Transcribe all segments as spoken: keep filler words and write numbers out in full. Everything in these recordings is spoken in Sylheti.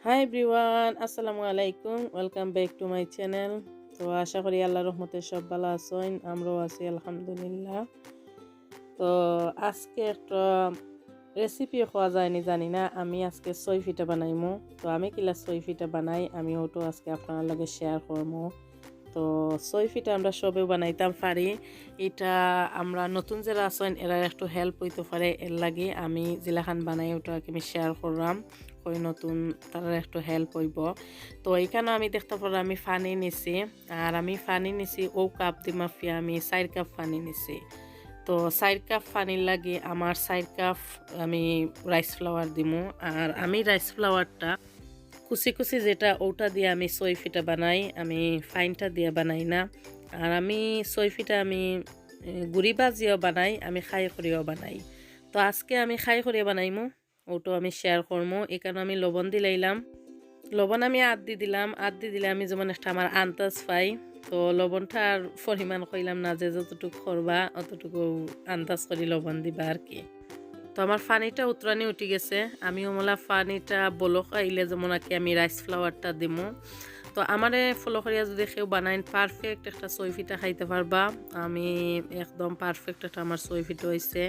Hi everyone, আসসালামু আলাইকুম, welcome back to my channel। তো আশা করি আল্লাহর রহমতে সব ভালা আছইন, আমরাও আছি আলহামদুলিল্লাহ। তো আজকে একটা recipe কওয়া যায়নি জানি না, আমি আজকে সই পিঠা বানাইমু। তো আমি কিলা সই পিঠা বানাই আমি ওটাও আজকে আপনার লগে share করমু। তো সই পিঠা আমরা সবেউ বানাইতাম পারি, ইটা আমরা নতুন যেরা আছইন এরার একটু help অইতো পারে, এর লাগি আমি যেলাখান বানাই ওটা আমি share করলাম, কই নতুন তারার একটু help অইবো। তো এখানো আমি দেখতা পাররা আমি পানি নিছি, আর আমি পানি নিছি ও কাপ দি মাপিয়া আমি চাইর কাপ পানি নিছি। তো চাইর কাপ পানির লাগি আমার চাইর কাপ আমি rice flour দিমু। আর আমি rice flourটা কুচি কুচি যেটা ওটা দিয়া আমি সই পিঠা বানাই, আমি ফাইনটা দিয়া বানাই না। আর আমি সই পিঠা আমি, এ, গুড়ি ভাজিও বানাই, আমি খাই করিও বানাই। তো আজকে আমি খাই করিয়া বানাইমু, ওটাও আমি share করমু। এখানো আমি লবণ দিলাইলাম, লবণ আমি আত দি দিলাম, আত দি দিলে আমি যেমন একটা আমার আন্দাজ পাই। তো লবণটার পরিমাণ কইলাম না, যে যতটুকু করবা অতটুকু আন্দাজ করি লবণ দিবা আর কি। তো আমার পানিটা উতরানি উঠি গেছে, আমি অমলা পানিটা বলক আইলে যেমন আর কি আমি rice flourটা দিমু। তো আমারে follow করিয়া যদি কেউ বানাইন perfect একটা সই পিঠা খাইতা পারবা। আমি একদম perfect একটা আমার সই পিঠা অইছে।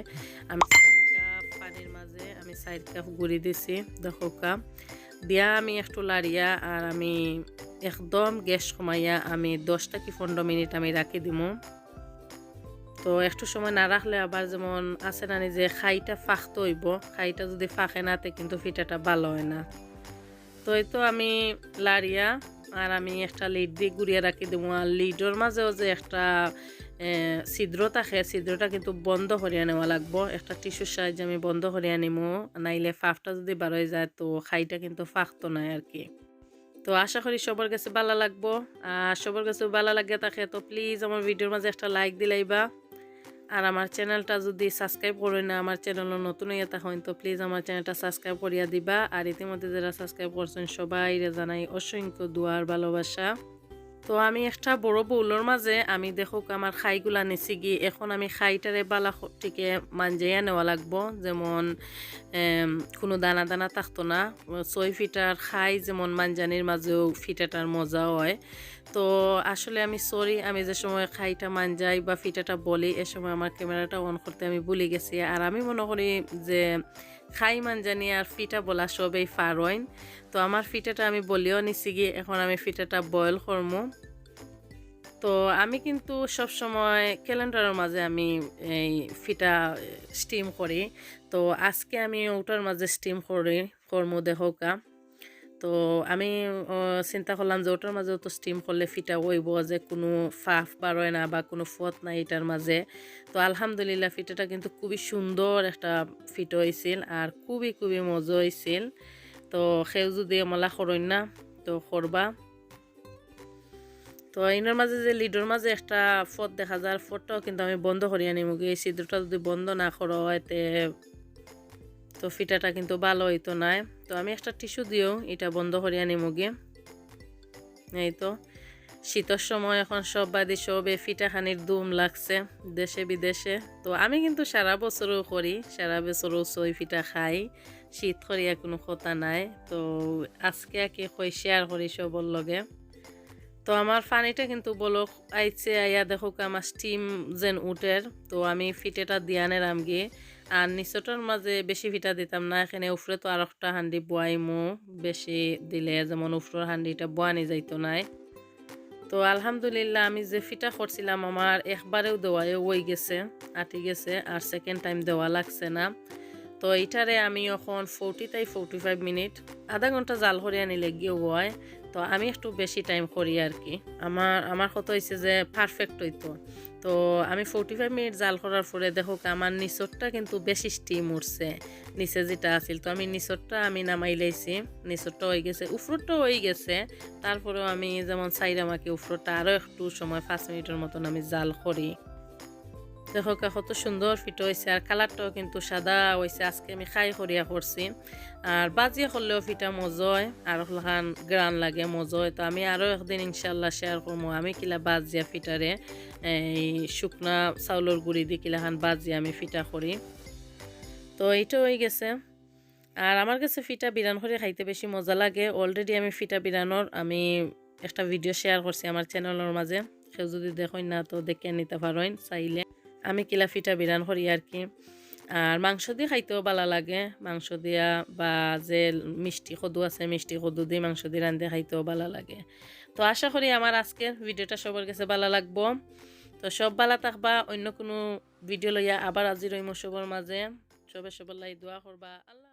আমি চাইর কাপ পানির মাঝে আমি চাইর কাপ গুড়ি দিছি, দেখউক্কা। দিয়া আমি একটু লাড়িয়া আর আমি একদম gas কমাইয়া আমি দশ থাকি পনেরো মিনিট আমি রাখি দিমু। তো একটু সময় না রাখলে আবার যেমন আছে না নি যে খাইটা ফাকতো অইবো, খাইটা যদি ফাকে না তে কিন্তু পিঠাটা ভালা অয় না। তো এই তো আমি লাড়িয়া আর আমি একটা lid দি গুড়িয়া রাখি দিমু। আর lidর মাঝেও যে একটা, এ, ছিদ্র থাকে, ছিদ্রটা কিন্তু বন্ধ করিয়া নেওয়া লাগবো। একটা tissueর সাহায্যে আমি বন্ধ করিয়া নিমু, নাইলে ফাফটা যদি বার অই যায় তো খাইটা কিন্তু ফাকতো নায় আর কি। তো আশা করি সবার গেছে ভালা লাগবো। আর সবার গেছে ভালা লাগিয়া থাকে তো please আমার videoর মাঝে একটা like দিলাইবা। আর আমার channelটা যদি subscribe করইন না, আমার channelও নতুন অইয়া থাকইন তো please আমার channelটা subscribe করিয়া দিবা। আর ইতিমধ্যে যেরা subscribe করছইন সবাইরে জানাই অসংখ্য দোয়ার ভালোবাসা। তো আমি একটা বড় bowlর মাঝে আমি দেখউক্কা আমার খাইগুলা নিছি গি, এখন আমি খাইটারে ভালা ক-, টিকে মাঞ্জাইয়া নেওয়া লাগবো, যেমন, এম, কুনু দানা দানা থাকতো না। সই পিঠার খাই যেমন মাঞ্জানির মাঝেও পিঠাটার মজা অয়। তো আসলে আমি sorry, আমি যে সময় খাইটা মাঞ্জাই বা পিঠাটা বলি, এ সময় আমার cameraটা on করতে আমি ভুলি গেছি। আর আমি মনো করি যে খাই মাঞ্জানি আর পিঠা বলা সবেই পারইন। তো আমার পিঠাটা আমি বলিও নিছি গি, এখন আমি পিঠাটা boil করমু। তো আমি কিন্তু সব সময় calendarর মাঝে আমি এই পিঠা steam করি। তো আজকে আমি ওটার মাঝে steam করি, করমু দেখউক্কা। তো আমি, ও, চিন্তা করলাম যে ওটার মাঝেও তো steam করলে পিঠা অইবো, যে কুনু ফাফ বার অয় না বা কুনু ফত নাই এটার মাঝে। তো আলহামদুলিল্লাহ পিঠাটা কিন্তু খুবই সুন্দর একটা পিঠা অইছিল আর খুবই খুবই মজা অইছিল। তো কেউ যদি অমলা করইন না তো করবা। তো ইনোর মাঝে যে lidর মাঝে একটা ফত দেখা যার, ফতটাও কিন্তু আমি বন্ধ করিয়া নিমু গি। এই ছিদ্রটা যদি বন্ধ না করা অয় তে তো পিঠাটা কিন্তু ভালা অইতো নায়। তো আমি একটা tissue দিয়াও ইটা বন্ধ করিয়া নিমু গি। এই তো শীতর সময় এখন সব বাড়ি সবে পিঠা খানির ধুম লাগছে দেশে বিদেশে। তো আমি কিন্তু সারা বছরও করি, সারা বছরও সই পিঠা খাই, শীত করিয়া কুনু কথা নাই। তো আজকে আর কি কই share করি সবর লগে। তো আমার পানিটা কিন্তু বলক আইছে, আইয়া দেখউক্কা আমার steam যেন উঠের। তো আমি পিঠাটা দিয়া নেরাম গি। আর নিচটার মাঝে বেশি পিঠা দিতাম না, এখানে উপরে তো আরোকটা হান্ডি বওয়াইমু, বেশি দিলে যেমন উপরের হান্ডিটা বওয়ানি যাইতো নায়। তো আলহামদুলিল্লাহ আমি যে পিঠা করছিলাম আমার একবারেউ দেওয়ায়ও অই গেছে, আটি গেছে, আর second time দেওয়া লাগছে না। তো ইটারে আমি এখন forty থাকি forty five মিনিট, আধা ঘন্টা জাল করিয়া নিলে গিয়ে অয়। তো আমি একটু বেশি time করি আর কি। আমার, আমার কথা অইছে যে perfect অইতো। তো আমি forty five মিনিট জাল করার পরে দেখউক্কা আমার নিচরটা কিন্তু বেশি steam উঠছে, নিচে যেটা আছিল। তো আমি নিচরটা আমি নামাই লাইছি, নিচরটা অই গেছে, উপরটা অই গেছে। তারপরেও আমি যেমন চাইরাম আর কি উপরটা আরও একটু সময় পাঁচ মিনিটর মতন আমি জাল করি। দেখউক্কা কত সুন্দর পিঠা অইছে, আর colourটাও কিন্তু সাদা অইছে। আজকে আমি খাই করিয়া করছি, আর বাজিয়া করলেও পিঠা মজা অয়, আর অকলাখান গ্রান লাগে, মজা অয়। তো আমি আরও একদিন ইনশাআল্লাহ share করমু আমি কিলা বাজিয়া পিঠারে, এই শুকনা চাউলর গুড়ি দি কিলাখান বাজিয়া আমি পিঠা করি। তো ইটা অই গেছে। আর আমার কাছে ফিটা বিরান করি খাইতে বেশি মজা লাগে। Already আমি ফিটা বিরানোর আমি একটা ভিডিও শেয়ার করছি আমার চ্যানেলর মাঝে। কেউ যদি দেখইন না তো দেখে নিতা পারইন চাইলে। আমি কিলা ফিটা বিরান করি আর কি। আর মাংস দি খাইতেও ভালা লাগে, মাংস দিয়া বা যে মিষ্টি কদু আছে, মিষ্টি কদু দি মাংস দি রান্ধে খাইতেও ভালা লাগে। তো আশা করি আমার আজকের ভিডিওটা সবার কাছে ভালা লাগবো। তো সব ভালা থাকবা, অন্য কোনো ভিডিও লইয়া আবার হাজির অইমু সবার মাঝে। সবে সবার লাগি দোয়া করবা। আল্লাহ